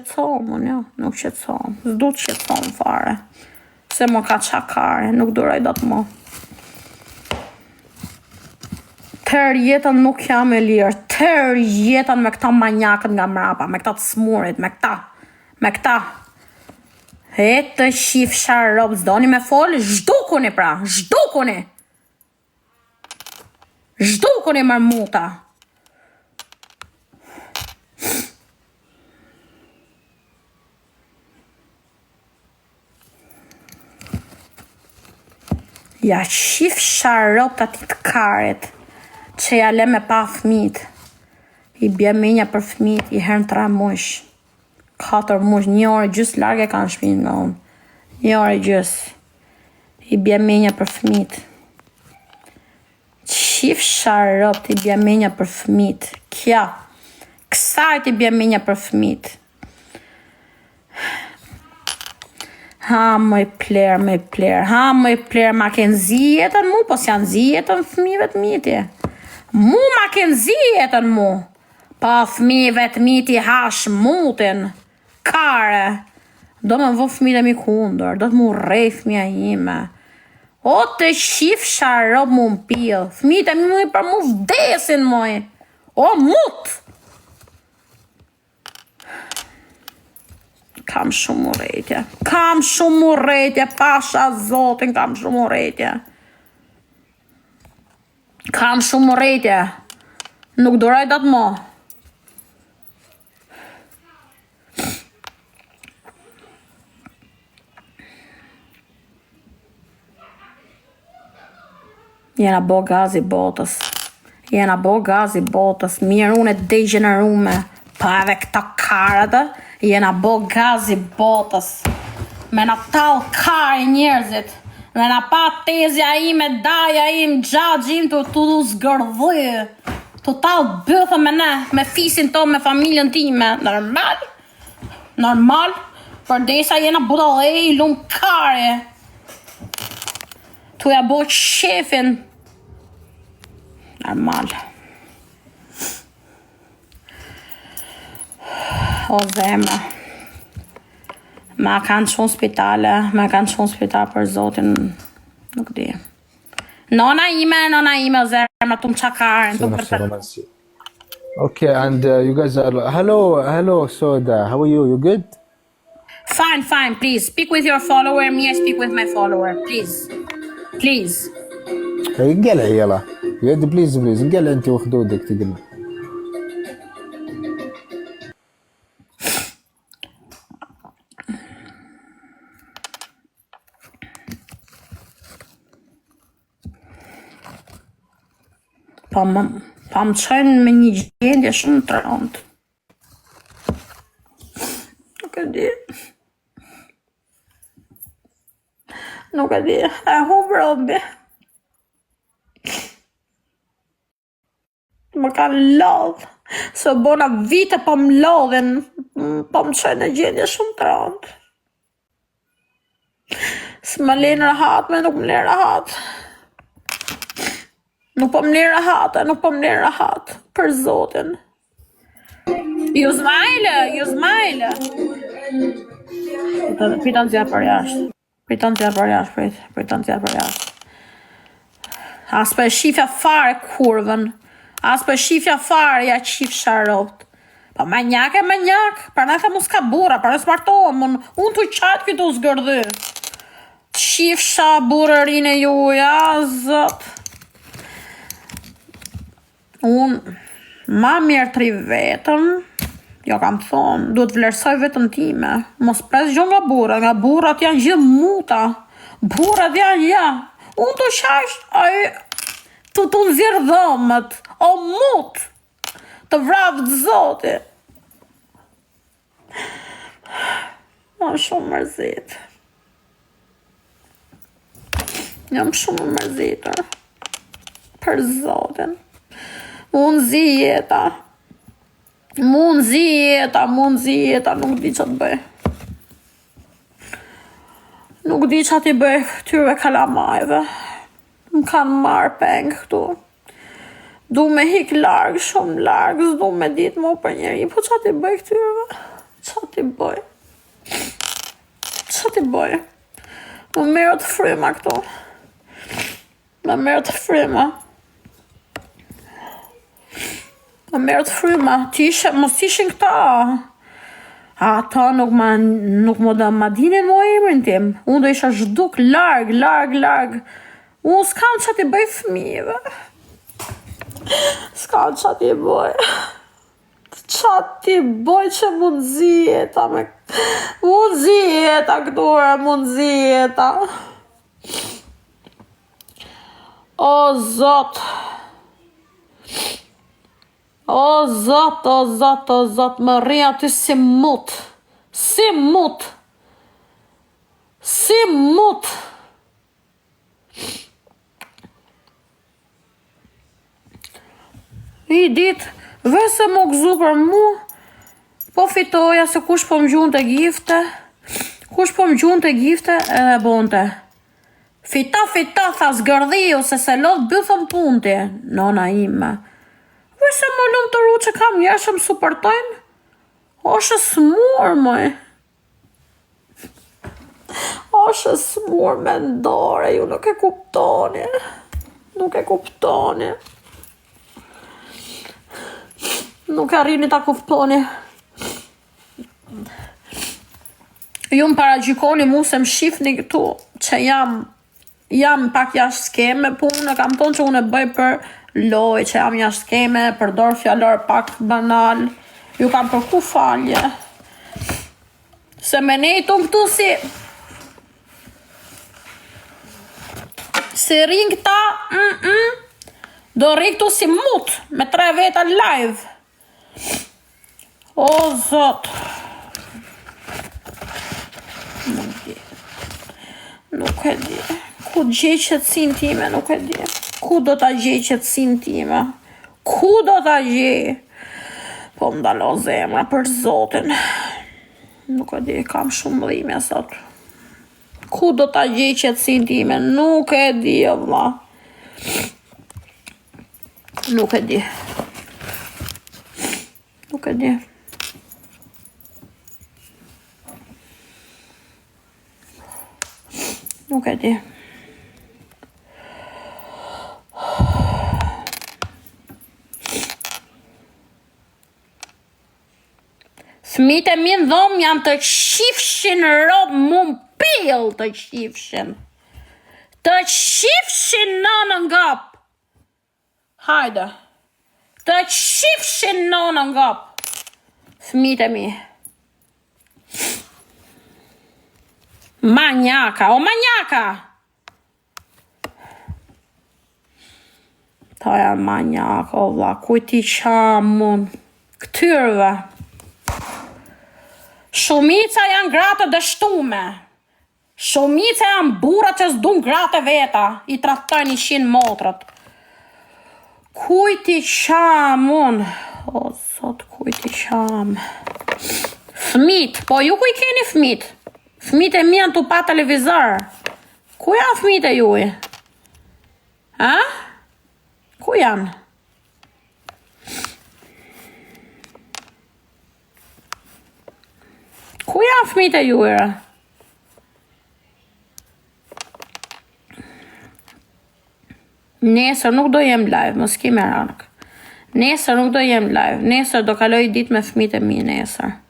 Qetësohem unë, jo, nuk qetësohem. S'du të qetësohem fare. Se më ka ça kari, nuk duroj dot më. Tërë jetën nuk jam e lirë, tërë jetën me këta manjakët nga mrapa, me këta të smurit, me këta, me këta. E të qifsha robt, s'doni me folë, zhdukuni pra, zhdukuni! Zhdukuni marmuta! Ja qifsha robt atij të karit Që ja le me pa fmit I bje menja për fmit I herë në tre mujsh Katër mujsh Një orë e gjys larg e kanë shpinë nga unë Një orë e gjys I bje menja për fmit Qifsha robt i bje menja për fmit Kja Kësaj t'i bje menja për fmit Ha moj pler, moj pler, ha moj pler, ma ke nxi jetën mu, po s'ja nxi jetën fëmijëve të mi ti. Mu ma ke nxi jetën mu. Po fëmijëve të mi t'i hash mutin. Kare. Do me vë fëmijët e mi kundër, do të më urrej fëmija ime. O të qifsha rob mu në pil, fëmijët e mi për mu vdesin moj. O mut! Kam shumë urrejtje. Kam shumë urrejtje, pasha zotin, kam shumë urrejtje. Kam shumë urrejtje. Nuk duroj dot mo. Jena bo gazi botës. Jena bo gazi botës. Mirë unë e degjenerume. Pa edhe këta karët, jena bo gazi botës. Me na tall kari njerëzit. Me na pa tezja ime, daja im, xhaxhi im tu tu zgërdhy. Tu tall bythën me ne, me fisin tonë, me familjen time. Normal? Normal? Përderisa jena budallej, i lum kari. Tu ja bo qefin. Normal. O zemra. Ma kanë çu në spitale, ma kanë çu në spital për zotin, nuk di. Nona ime, nona ime, o zemra, tu më ça karin, tu më për Okay, and uh, you guys are hello, hello, Soda. How are you? You good? Fine, fine, please. Speak with your follower, me I speak with my follower, please. Please. انقلع يلا يد please please انقلع انت وخدودك تقلع Po më, po më çojnë me një gjendje shumë të rëndë. Nuk e di. Nuk e di. E humb robi. Më kanë lodh. Se bona vite po më lodhin, po më çojnë në gjendje shumë të rëndë. S'më lejnë rahat, me nuk më lejnë rahat. Nuk po më lejnë rahat, nuk po më lejnë rahat, për zotin. You smile, you smile. Prit ta nxjerr për jashtë. Prit ta nxjerr për jashtë, prit, prit ta nxjerr për jashtë. As po e shifja fare kurvën. As po e shifja fare, ja qifsha robt. Po manjak e manjak, prandaj them unë s'ka burra, prandaj s'martohem, unë, unë tu qajt ky tu zgërdhy. Qifsha burrërinë e juj, a zot. Unë ma mirë të rri vetëm, jo kam thonë, duhet të vlerësoj veten time, mos pres gjë nga burrat, nga burrat janë gjithë muta, burrat janë ja, unë tu qajt, ai, tu tu nxjerr dhëmbët, o mut, të vraftë zoti. Jam shumë mërzit. Jam shumë mërzitur. Për zotin. M'u nxi jeta. M'u nxi jeta, m'u nxi jeta, nuk di ça të bëj. Nuk di ça t'i bëj këtyre kalamajve. Më kanë marrë peng këtu. Du me hik larg, shumë larg, s'du me ditë mo për njeri, po ça t'i bëj këtyreve? Ça t'i bëj? Ça t'i bëj? Më merret fryma këtu. Më merret fryma. Më merret fryma. Ti ishe, mos ishin këta. Ata nuk ma, nuk më do ma dinin mo emrin tim. Unë do isha zhduk larg, larg, larg. Unë s'kam ça t'i bëj fëmijëve. S'kam ça t'i bëj. Ça t'i bëj që m'u nxi jeta me... M'u nxi jeta këtu e m'u nxi jeta. O zot. O zot, o zot, o zot, më rri aty si mut. Si mut. Si mut. Një ditë, veç se m'u gëzu për mu, po fitoja se kush po më gjunte gifte, kush po më gjunte gifte edhe bonte. Fito, fito, tha zgërdhiu, se s'e lodh bythën punti, nona ime. Veç se m'u lumturu që kam njerëz që më suportojnë, osht e smur, moj. Osht e smur mendore, ju nuk e kuptoni. Nuk e kuptoni. Nuk arrini ta kuptoni. Ju më paragjykoni mu se më shifni këtu që jam jam pak jashtë skeme, po unë kam thonë që unë e bëj për lojë, që jam jashtë skeme, përdor fjalor pak banal. Ju kam kërku falje. Se me nejt unë këtu si Si rrin këta, mm -mm, do rri këtu si mut, me tre veta live. O, zot. Nuk di. Nuk e di. Ku gjej qetësinë time, nuk e di. Ku do ta gjej qetësinë time? Ku do ta gjej? Po më ndalo zemra për zotin. Nuk e di, kam shumë dhimbje sot. Ku do ta gjej qetësinë time? Nuk e di, o vlla. Nuk e di. Nuk e di. Nuk e di. Fëmijët e mi në dhomë janë të qifshin rob mu në pill të qifshin. Të qifshin nënën gop. Hajde. Të qifshin nënën gop. Fëmijët e mi. Manjaka, o manjaka. Ta janë manjaka, o vlla, kujt i qam unë? Këtyrve. Shumica janë gra të dështume. Shumica janë burra që s'dun gratë e veta, i tradhtojnë i qin motrët. Kujt i qam unë? O, zot, kujt i qam? Fmit, po ju ku i keni fmit? Fmit e mi janë tu pa televizor. Ku janë fmit e juj? A? Ku janë? Ku janë fëmijët e juaj? Nesër nuk do jem live, mos ki merak. Nesër nuk do jem live. Nesër do kaloj ditë me fëmijët e mi nesër.